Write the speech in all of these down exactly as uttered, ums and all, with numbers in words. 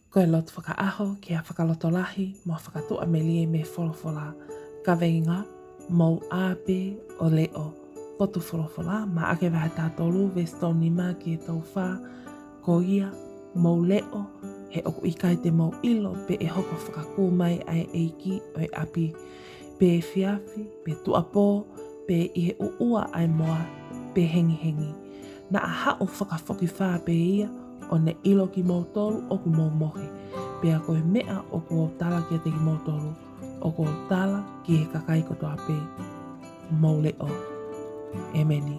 Ko e lotu fakaʻaho ki ha fakalotolahi mo ha fakatuʻamelie mei he folofola. Kaveinga: Mou ʻā pē ʻo leʻo. Potu folofola, Maʻake vahe taha tolu, veesi tolu nima ki he tolu fā. Ko ia, mou leʻo, he ʻoku ʻikai te mou ʻilo pe ʻe hoko fakakū mai ʻa e ʻeiki ʻo e ʻapi, pe efiafi, pe tuʻapō, pe ʻi he ʻuʻua ʻa e moa, pe hengihengi. Naʻa haʻu fakafokifā pē ia, ʻo ne ʻilo kimoutolu ʻoku mou mohe. Pea ko e meʻa ʻoku ou tala kiate kimoutolu, ʻoku ou tala ki he kakai kotoa pē: Mou leʻo. ʻEmeni.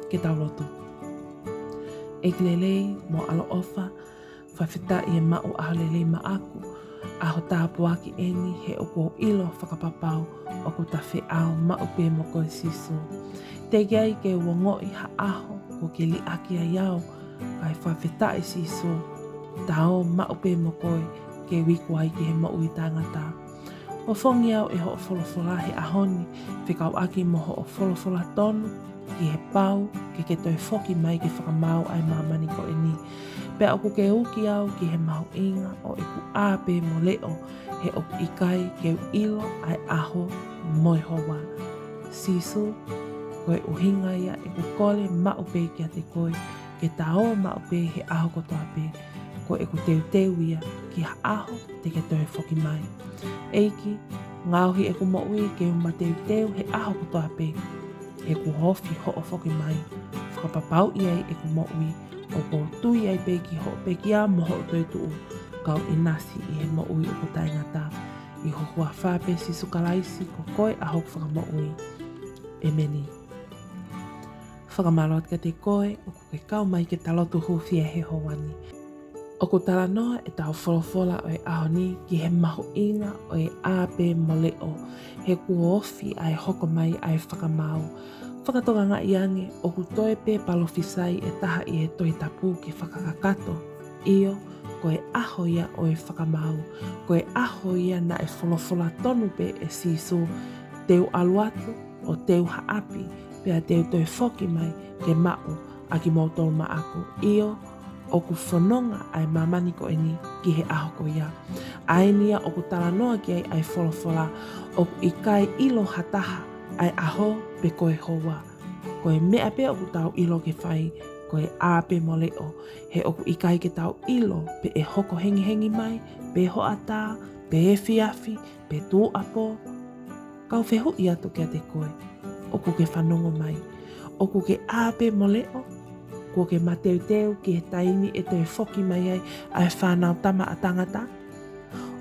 Ke tau lotu. ʻEiki lelei mo ʻaloʻofa, fakafetaʻi e maʻu ʻaho lelei maʻaku, ʻaho tāpuaki eni, he ʻoku ou ʻilo fakapapau ʻoku ta feʻao maʻu pē mo koe Sīsū. Teʻeki ai ke u ongoʻi ha ʻaho kuo ke liʻaki ai au, kae fakafetaʻi Sīsū, ta ō maʻu pē mo koe ke u iku ai ki he moʻui taʻengata. Ofongi au ʻe hoʻo folofola he ʻaho ni, fekauʻaki mo hoʻo folofola tonu ki he pau ke ke toe foki mai ke fakamaau ʻa e māmani ko eni. Pea ʻoku ke uki au ki he mahuʻinga ʻo ʻeku ʻā pē mo leʻo, he ʻoku ʻikai ke u ʻilo ʻa e ʻaho mo e houa. Sīsū, ko e ʻuhinga ia ʻeku kole maʻu pē kiate koe, ke ta ō maʻu pē he ʻaho kotoa pē. Ko ʻeku teuteu ia ki ha ʻaho te ke toe foki mai. ʻEiki, ngaohi ʻeku moʻui ke u mateuteu he ʻaho kotoa pē, he kuo ofi hoʻo foki mai. Fakapapauʻi ai ʻeku moʻui, ʻoku ou tui ai pē ki hoʻo pekia mo hoʻo toetuʻu, kau ʻinasi ʻi he moʻui ʻoku taʻengata. ʻI ho huafa pē Sīsū Kalaisi, ko koe ʻa hoku Fakamoʻui. ʻEmeni. Fakamālō atu kiate koe ʻoku ke kau mai ke ta lotu hūfia he houa ni. ʻOku talanoa ʻetau folofola ʻo e ʻaho ni ki he mahuʻinga ʻo e ʻā pē mo leʻo, he kuo ofi ʻa e hoko mai ʻa e fakamaau. Fakatokangaʻi ange, ʻoku toe pē palōfisai ʻe taha ʻi he Tohi Tapu ke fakakakato. ʻIo, ko e ʻaho ia ʻo e fakamaau. Ko e ʻaho ia naʻe folofola tonu pē ʻe Sīsū, te u ʻalu atu ʻo teu ha ʻapi, pea te u toe foki mai ke maʻu ʻa kimoutolu maʻaku. ʻIo, ʻoku fononga ʻa e māmani ko eni ki he ʻaho ko ia. ʻA eni ia ʻoku talanoa ki ai ʻa e folofola, ʻoku ʻikai ʻilo ha taha ʻa e ʻaho pe ko e houa. Ko e meʻa pē ʻoku tau ʻilo ke fai, ko e ʻā pē mo leʻo, he ʻoku ʻikai ke tau ʻilo pe ʻe hoko hengihengi mai, pe hoʻatā, pe efiafi, pe tuʻapō. Kau fehuʻi atu kiate koe, ʻoku ke fanongo mai? ʻOku ke ʻā pē mo leʻo? Kuo ke mateuteu ki he taimi ʻe toe foki mai ai ʻa e Fānau Tama ʻa Tangata?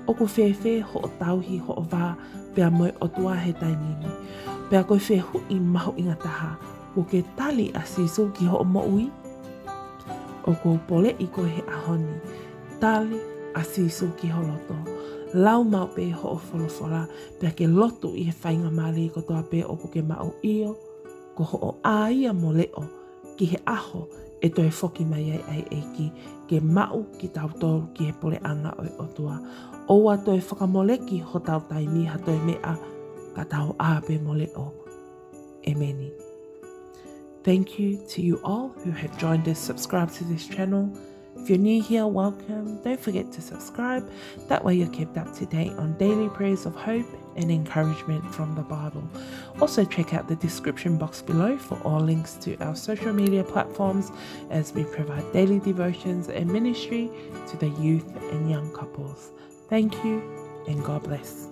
ʻOku fēfē hoʻo tauhi hoʻo vā pea mo e ʻOtua he taimi ni? Pea ko e fehuʻi mahuʻinga taha, kuo ke tali ʻa Sīsū ki hoʻo moʻui? ʻOku ou poleʻi koe he ʻaho ni, tali ʻa Sīsū ki ho loto. Lau maʻu pē hoʻo folofola, pea ke lotu ʻi he faingamālie kotoa pē ʻoku ke maʻu. ʻIo, ko hoʻo ʻā ia mo leʻo ki he ʻaho ʻe toe foki mai ai ʻa e ʻEiki ke maʻu kitautolu ki he puleʻanga ʻo e ʻOtua. ʻOua toe fakamoleki hotau taimi ha toe meʻa, ka tau ʻā pē mo leʻo. ʻEmeni. Thank you to you all who have joined us. Subscribe to this channel. If you're new here, welcome. Don't forget to subscribe. That way you're kept up to date on daily prayers of hope and encouragement from the Bible. Also check out the description box below for all links to our social media platforms as we provide daily devotions and ministry to the youth and young couples. Thank you and God bless.